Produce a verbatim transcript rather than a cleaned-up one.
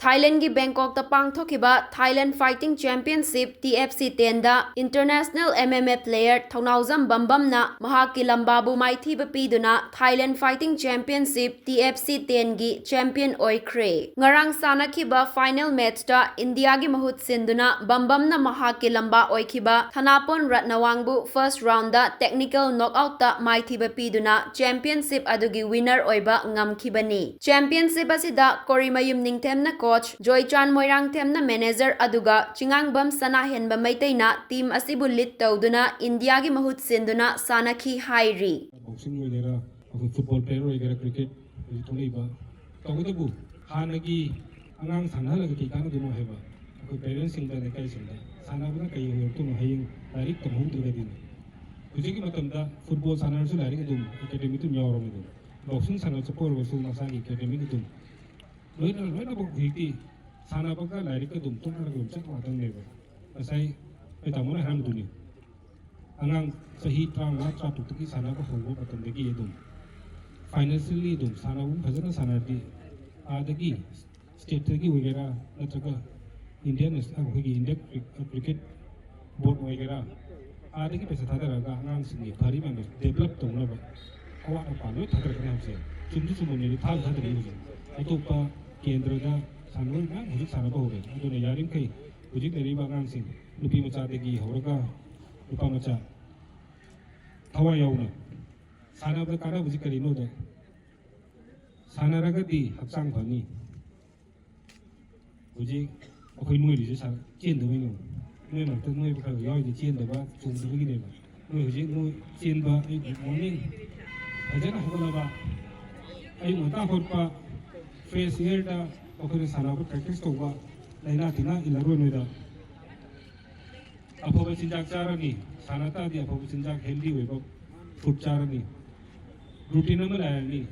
ꯊꯥꯏꯂꯦꯟꯒꯤ ꯕꯦꯡꯀꯣꯛꯇ ꯄꯥꯡꯊꯣꯛꯈꯤꯕ Thailand Fighting Championship, T F C ten the international M M A player ꯊꯧꯅꯥꯎꯖꯝ ꯕꯝꯕꯝꯅ ꯃꯍꯥꯛꯀꯤ ꯂꯝꯕꯥꯕꯨ ꯃꯥꯏꯊꯤꯕ ꯄꯤꯗꯨꯅ Thailand Fighting Championship, T F C ten ꯒꯤ champion ꯑꯣꯏꯈ꯭ꯔꯦ꯫ ꯉꯔꯥꯡ ꯁꯥꯟꯅꯈꯤꯕ final match ꯇ ꯏꯟꯗꯤꯌꯥꯒꯤ ꯃꯍꯨꯠ ꯁꯤꯟꯗꯨꯅ ꯕꯝꯕꯝꯅ ꯃꯍꯥꯛꯀꯤ ꯂꯝꯕꯥ ꯑꯣꯏꯈꯤꯕ ꯊꯅꯥꯄꯣꯟ ꯔꯠꯅꯋꯥꯡꯕꯨ first round ꯗ technical knockout ꯇ ꯃꯥꯏꯊꯤꯕ ꯄꯤꯗꯨꯅ championship ꯑꯗꯨꯒꯤ winner ꯑꯣꯏꯕ ꯉꯝꯈꯤꯕꯅꯤ꯫ Championship ꯑꯁꯤꯗ ꯀꯣꯔꯤꯃꯌꯨꯝ ꯅꯤꯡꯊꯦꯝꯅ coach, ꯖꯣꯏꯆꯥꯟ ꯃꯣꯏꯔꯥꯡꯊꯦꯝꯅ manager, ꯑꯗꯨꯒ ꯆꯤꯉꯥꯡꯕꯝ ꯁꯅꯥꯍꯦꯟꯕ ꯃꯩꯇꯩꯅ team ꯑꯁꯤꯕꯨ lead ꯇꯧꯗꯨꯅ ꯏꯟꯗꯤꯌꯥꯒꯤ ꯃꯍꯨꯠ ꯁꯤꯟꯗꯨꯅ ꯁꯥꯟꯅꯈꯤ ꯍꯥꯏꯔꯤ꯫ Boxing ꯑꯣꯏꯒꯦꯔꯥ, ꯑꯩꯈꯣꯏ football player ꯑꯣꯏꯒꯦꯔꯥ, cricket ꯍꯧꯖꯤꯛ ꯊꯣꯛꯂꯛꯏꯕ, ꯇꯧꯕꯇꯕꯨ ꯍꯥꯟꯅꯒꯤ ꯑꯉꯥꯡ ꯁꯥꯟꯅꯍꯜꯂꯒ ꯀꯩ ꯀꯥꯟꯅꯗꯣꯏꯅꯣ ꯍꯥꯏꯕ, ꯑꯩꯈꯣꯏ parents ꯁꯤꯡꯗ, ꯂꯩꯀꯥꯏꯁꯤꯡꯗ ꯁꯥꯟꯅꯕꯅ ꯀꯩ ꯑꯣꯏꯔꯛꯇꯣꯏꯅꯣ, ꯍꯌꯦꯡ ꯂꯥꯏꯔꯤꯛ ꯇꯝꯍꯧꯗ꯭ꯔꯒꯗꯤ꯫ ꯍꯧꯖꯤꯛꯀꯤ ꯃꯇꯝꯗ football ꯁꯥꯟꯅꯔꯁꯨ ꯂꯥꯏꯔꯤꯛ ꯑꯗꯨꯝ academic ꯑꯗꯨꯝ ꯌꯥꯎꯔꯕꯅꯤ꯫ ꯑꯗꯨꯝ boxing ꯁꯥꯟꯅꯕ ꯆꯠꯄ ꯑꯣꯏꯔꯒꯁꯨ ꯃꯁꯥꯒꯤ academic ꯑꯗꯨꯝ ꯂꯣꯏꯅ, ꯂꯣꯏꯅꯃꯛ ꯍꯧꯖꯤꯛꯇꯤ ꯁꯥꯟꯅꯕꯒ ꯂꯥꯏꯔꯤꯛꯀ ꯑꯗꯨꯝ ꯇꯣꯛꯅꯔꯒ ꯑꯗꯨꯝ ꯆꯠꯄ ꯉꯥꯛꯇꯪꯅꯦꯕ꯫ ꯉꯁꯥꯏ ꯑꯩꯈꯣꯏ ꯇꯥꯃꯣꯅ ꯍꯥꯏꯔꯝꯕꯗꯨꯅꯤ, ꯑꯉꯥꯡ ꯆꯍꯤ ꯇꯔꯥꯃꯉꯥ, ꯇꯔꯥꯇꯔꯨꯛꯇꯒꯤ ꯁꯥꯟꯅꯕ ꯍꯧꯕ ꯃꯇꯝꯗꯒꯤ ꯑꯗꯨꯝ financially ꯑꯗꯨꯝ ꯁꯥꯟꯅꯕ ꯐꯖꯅ ꯁꯥꯟꯅꯔꯗꯤ, ꯑꯥꯗꯒꯤ state ꯇꯒꯤ ꯑꯣꯏꯒꯦꯔꯥ, ꯅꯠꯇ꯭ꯔꯒ Indian, ꯑꯩꯈꯣꯏꯒꯤ Indian Cricket Board ꯑꯣꯏꯒꯦꯔꯥ, ꯑꯥꯗꯒꯤ ꯄꯩꯁꯥ ꯊꯥꯗꯔꯒ ꯑꯉꯥꯡꯁꯤꯡꯒꯤ ꯐꯔꯤ ꯃꯌꯥꯝꯗꯣ develop ꯇꯧꯅꯕ ꯑꯋꯥꯠ ꯑꯄꯥ ꯂꯣꯏ ꯊꯥꯗꯔꯛꯀꯅꯤ ꯍꯥꯏꯕꯁꯦ꯫ ꯆꯨꯝꯁꯨ ꯆꯨꯝꯃꯕꯅꯤ, ꯊꯥꯁꯨ ꯊꯥꯗꯔꯛꯏ ꯍꯧꯖꯤꯛ꯫ ꯑꯇꯣꯞꯄ ꯀꯦꯟꯗ꯭ꯔꯗ ꯁꯥꯟꯅꯔꯣꯏ ꯃꯌꯥꯝ ꯍꯧꯖꯤꯛ ꯁꯥꯟꯅꯕ ꯍꯧꯔꯦ꯫ ꯑꯗꯨꯅ ꯌꯥꯔꯤꯃꯈꯩ ꯍꯧꯖꯤꯛ ꯂꯩꯔꯤꯕ ꯑꯉꯥꯡꯁꯤꯡ, ꯅꯨꯄꯤ ꯃꯆꯥꯗꯒꯤ ꯍꯧꯔꯒ ꯅꯨꯄꯥ ꯃꯆꯥ, ꯊꯋꯥꯏ ꯌꯥꯎꯅ ꯁꯥꯟꯅꯕꯗ ꯀꯥꯟꯅꯕꯁꯤ ꯀꯔꯤꯅꯣꯗ, ꯁꯥꯟꯅꯔꯒꯗꯤ ꯍꯛꯆꯥꯡ ꯐꯅꯤ꯫ ꯍꯧꯖꯤꯛ ꯑꯩꯈꯣꯏ ꯅꯣꯏꯔꯤꯁꯦ ꯁꯥ-, ꯆꯦꯟꯗꯕꯩꯅꯦ꯫ ꯅꯣꯏ ꯃꯔꯛꯇ ꯅꯣꯏꯕ ꯈꯔ ꯈꯔ ꯌꯥꯎꯔꯤꯁꯦ ꯆꯦꯟꯗꯕ, ꯆꯣꯡꯗꯕꯒꯤꯅꯦꯕ꯫ ꯅꯣꯏ ꯍꯧꯖꯤꯛ ꯅꯣꯏ ꯆꯦꯟꯕ, ꯑꯌꯨꯛ morning ꯐꯖꯅ ꯍꯧꯒꯠꯂꯕ, ꯑꯌꯨꯛ ꯉꯟꯇꯥ ꯍꯧꯒꯠꯄ, fresh air ꯗ ꯑꯩꯈꯣꯏꯅ ꯁꯥꯟꯅꯕ practice ꯇꯧꯕ, ꯂꯥꯏꯅꯥ ꯇꯤꯟꯅꯥ ꯏꯜꯂꯔꯣꯏ ꯅꯣꯏꯗ꯫ ꯑꯐꯕ ꯆꯤꯟꯖꯥꯛ ꯆꯥꯔꯅꯤ, ꯁꯥꯟꯅ ꯇꯥꯔꯗꯤ ꯑꯐꯕ ꯆꯤꯟꯖꯥꯛ, healthy ꯑꯣꯏꯕ food ꯆꯥꯔꯅꯤ, routine ꯑꯃ ꯂꯩꯔꯅꯤ꯫